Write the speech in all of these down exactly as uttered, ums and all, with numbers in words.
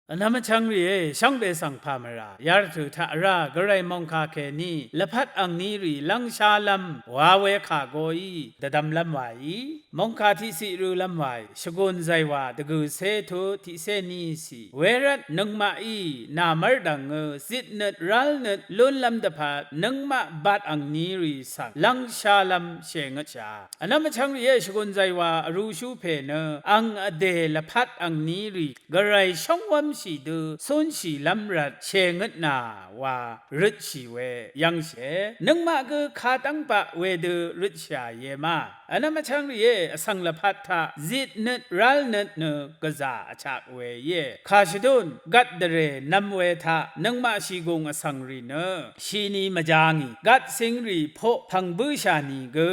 Vnvm vchvng rìé, shvngbe svng pà mvrà yarvtø̀ taq vrá gvray mòngkà kèní lvpat angnírì lv́ngshálv́m wa we kà goí dvdvmlv́m wàí, mòngkà tiqciq rølv́m wàí, shvgùn zàywà dvgø̀cé tut tiqcé nícì, wervt nøngmaqí nà mv́rdv̀ngø zitnøt rálnøt lúnlv́m dvpvt nøngmaq bat angnírì svng lv́ngshálv́m shèngøtshà. Vnvm vchvng rìé, shvgùn zàywà vrūshú pè nø ang vdè lvpat angnírì gvray shóngwv́mshì dø cúnshìlv́m rvt shèngøtnà wa røtshì we yv́ngshìe. Nøngmaq gø kadv́ng baq wedø røtshìà íe ma. Vnvm vchvng rìé, vsvng lvpat taq zitnøt rálnøt nø gvzà vchak we íe. Kàshvdún gvt dvrè nv̄m we taq nøngmaq shìgùng vsvng rì nø shini mvjá ngì gvt cing rì poq pv̀ng bǿshà nìgø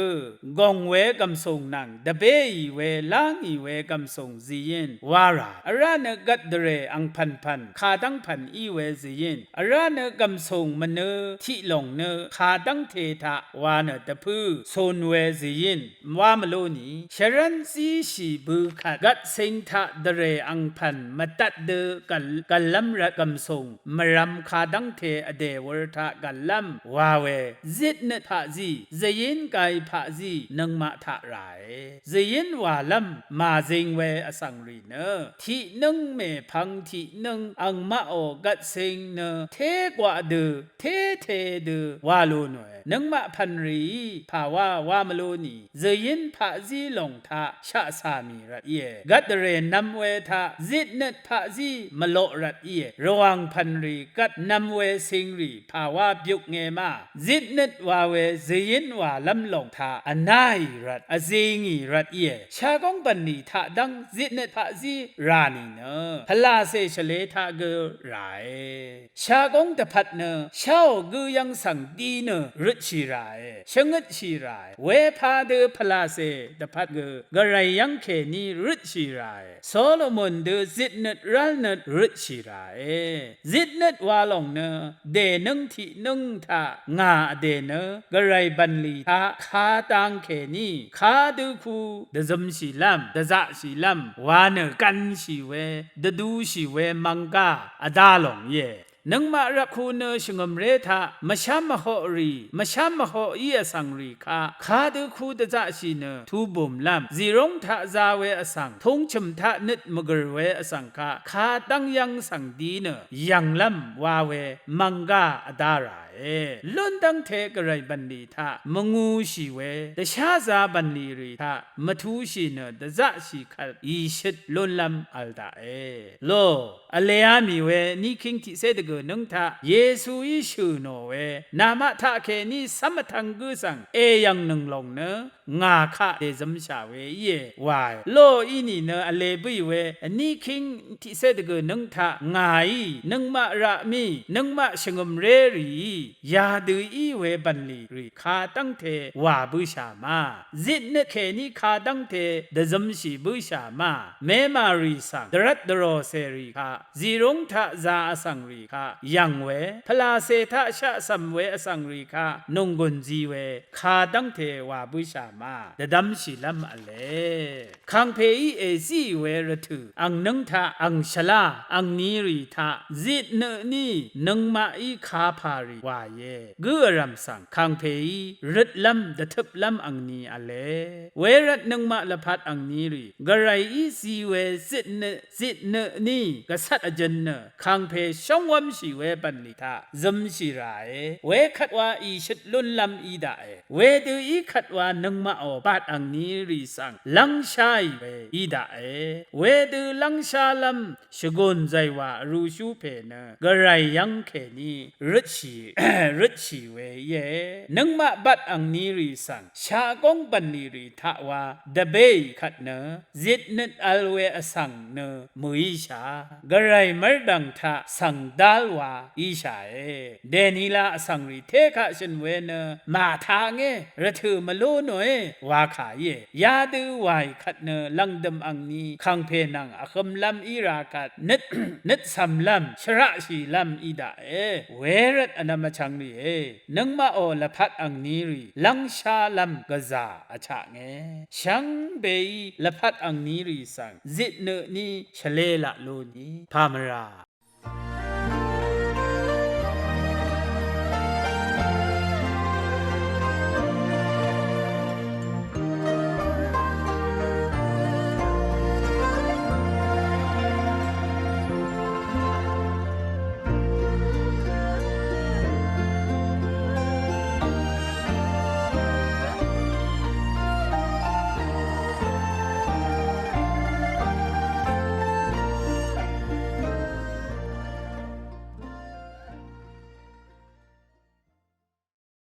gòng we gv̀msùng nvng dvbéì we lá ngì we gv̀msùng zìyín wá rà. Vrá nø gvt dvrè angpv̀npv̀n kadv́ngpv̀n í we zìyín, vrá nø gv̀msùng mvnø tiqlòng nø kadv́ngte taq wa nø dvpǿ cun we zìyín wá mvlú nì, shvrv́n zíshì bø kvt gvt cing taq dvrè angpv̀n mvdvt dø gv̀l gv̀llv́m rvt gv̀msùng mvrvm kadv́ngte vdè wur taq gv̀llv́m wa we zitnøt paqzí, zvyín gai paqzí nøngmaq taq ràe. Zvyín wàlv́m màzing we vsvng rì nø tiqnǿng mèpvng tiqnǿng angmaqò gvt cing nø té gwaq dø té te dø wa lú nòe. Nøngmaq pv̀n rìí pàwá wá mvlú nì, zvyín paqzí lòng taq shaqcà mì rvt íe. Gvt dvrè nv̄m we taq zitnøt paqzí mvloq rvt íe. Rvwàng pv̀n rì gvt nv̄m we cing rì pàwá byuk nge ma. Zitnøt wa we zvyín wàlv́m lòng taq vnáì rvt, vzi ngì rvt íe. Shagóng bv̀nlì taq dv́ng zitnøt paqzí rà nìnø pvlàcè shvlē taq gø ràe. Shagóng dvpvt nø sháò gǿ yv́ng svng dí nø røtshì ràe, shvngøtshì ràe. Wepadø pvlàcè dvpvt gø gvray yv́ng kèní røtshì ràe. Solomon dø zitnøt rálnøt røtshì ràe. Zitnøt wa lòng nø dènǿng tiqnǿng taq ngà vdè nø gvray bv̀nlì taq kadang kèní kadø ku dvzømshìlv́m dvzaqshìlv́m wa nø gv̄nshì we dvdushì we mvnggá vdá lòng íe. Nøngmaq rvkhu nø shvngø̀mré taq mvshám mvhoqrì, mvshám mvhoqí vsvng rì kaq kadø ku dvzaqshì nø tubùmlv́m, zìrúng taq za we vsvng, tungchø̀m taq nøt mvgø̀r we vsvng kaq kadv́ng yv́ng svng di nø yv̀nglv́m wa we mvnggá vdá ràe. Lún dv́ngte gvray bv̀nlì taq mvngūshì we, dvsházā bv̀nlì rì taq mvtūshì nø dvzaqshì kvt ìshøt lúnlv́m v̄l daqe. Lo, vleá mì we vní kíng tiqcé dvgø̀ nǿng taq Yesuí shø̀ nò we, namaq taqkèní cv́m vtv̄ng gǿ svng èyv̀ngnøng lòng nø ngà kaq dèzømshà we íe wae. Lo í nìnø vle bǿì we vní kíng tiqcé dvgø̀ nǿng taq ngàí nøngmaq raq mí, nøngmaq shvngø̀mré rìí yadø í we bv̀nlì rì kadv́ngte wà bǿshà ma. Zitnøt kèní kadv́ngte dvzømshì bǿshà ma. Memà rì svng dvrvt dvròcè rì kaq, zìrúng taq za vsvng rì kaq yv̀ng we, pvlàcè taq shaqcv̀m we vsvng rì kaq nònggùn zi we kadv́ngte wà bǿshà ma. Dvdv́mshìlv́m v̄le. Kàngpèí èzíì we rvtø̀, ang nǿng taq, ang shvlá, angni rì taq, zitnø tní nøngmaqí kapà rì wàìe. Gǿ vrv̀m svng, kàngpèí røtlv́m, dvtøplv́m angni v̄le. Wervt nøngmaq lvpat angni rì, gvrayí zi we zitnø, zitnø tní, gvcvt vjøn nø, kàngpè shóngwv́mshì we bv̀nlì taq, zømshì ràe. Wekvt wa ìshøt lúnlv́m í daqe. Wedø í kvt wa nøngmaqò bat angni rì svng lv́ngsháì we í daqe. Wedø lv́ngshálv́m shvgùn zàywà vrūshú pè nø gvray yv́ng kèní røtshì, røtshì we íe. Nøngmaq bat angni rì svng shagóng bv̀nlì rì taq wa dvbéì kvt nø zitnøt v̄l we vsvng nø mø̀íshà. Gvray mv́rdv̀ng taq svng dál wa íshàe. Dènila vsvng rì tékaq shø̀n we nø màtaqngé, rvtø̀ mvlú nòe wa kà íe. Yadø wàì kvt nø lv̀ngdø̀m angni kàngpè nvng vhømlv́m í rā kvt nøt, nøtcv̀mlv́m, shvraqshìlv́m í daqe. Wervt vnvm vchvngrìé. Nøngmaqò lvpat angnírì lv́ngshálv́m gvzà vchaknge. Shvngbeí lvpat angnírì svng zitnø tní shvlē laq lú ni pàmvrà.